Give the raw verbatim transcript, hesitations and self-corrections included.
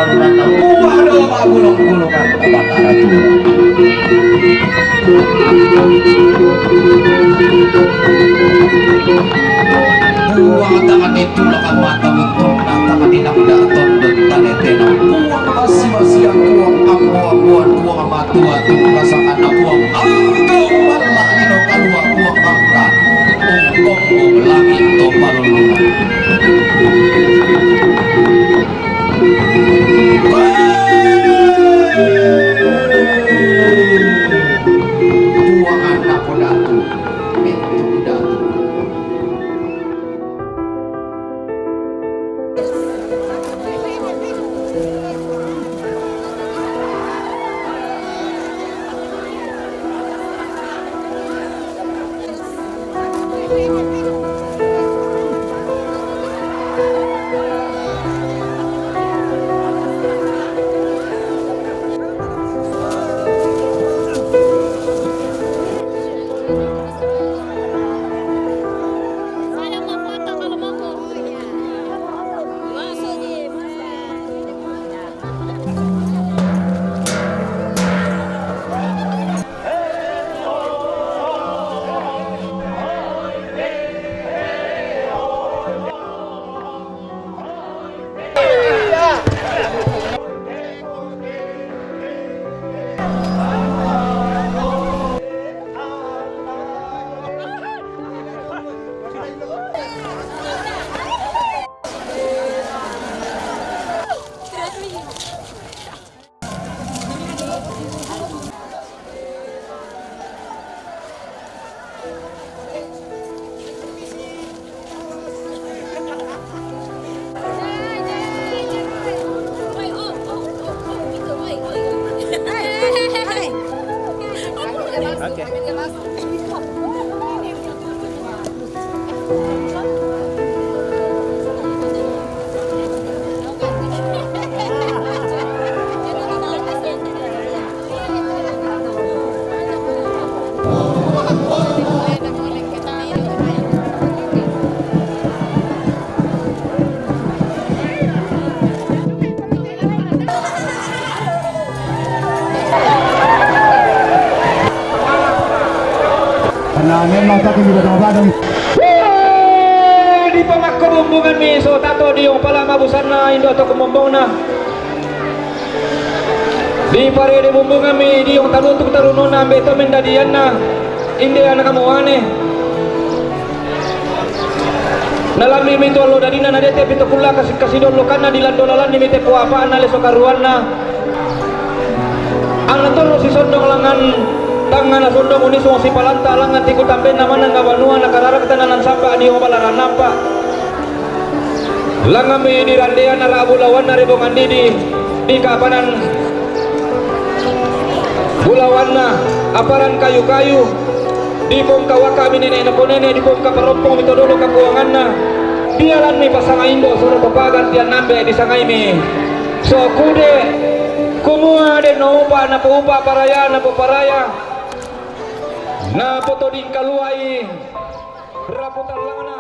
Karena buah doa bulung-bulungan Batara Tuhan. Buah tangan itu lakan mata untuk tangan inang daton dan tane tenang. Buah masih-masih kuang ambo-amboan buah matua tu rasakan buah angka malah ino kalua buah angka. Ungkong langit to palulungan. Buangan apo datu, pintu datu. Karena memang satu juga sama Padang. Di pamakko bumbungan mi so tato diong pala mabusanna indo atau kumombongna. Di parede bumbungan mi diong talutuk tarunona ambe to mendadianna inde anak kamuane. Nalambi mi to allo dadina nadete pito kulla kasi-, kasidollokanna di lando lalanni mi te puapana leso karuanna. Anna torro sisondong langan tangngana sondong unisung sipalanta langan tiku tambenna manengnga banua nakararak tananan samba diong balaran nampa. Langammi di randean ara bulawanna rebongan didi di kapanan bulawanna aparan kayu-kayu di pongka waka mi nene nako nene di pongka parompong mi todolo kapuanganna. Dialanni pasanga indo soro to pagantian nambe disangaimi so kude kumua den no upa napo upa paraya napo paraya napo toding kaluai raputan langana.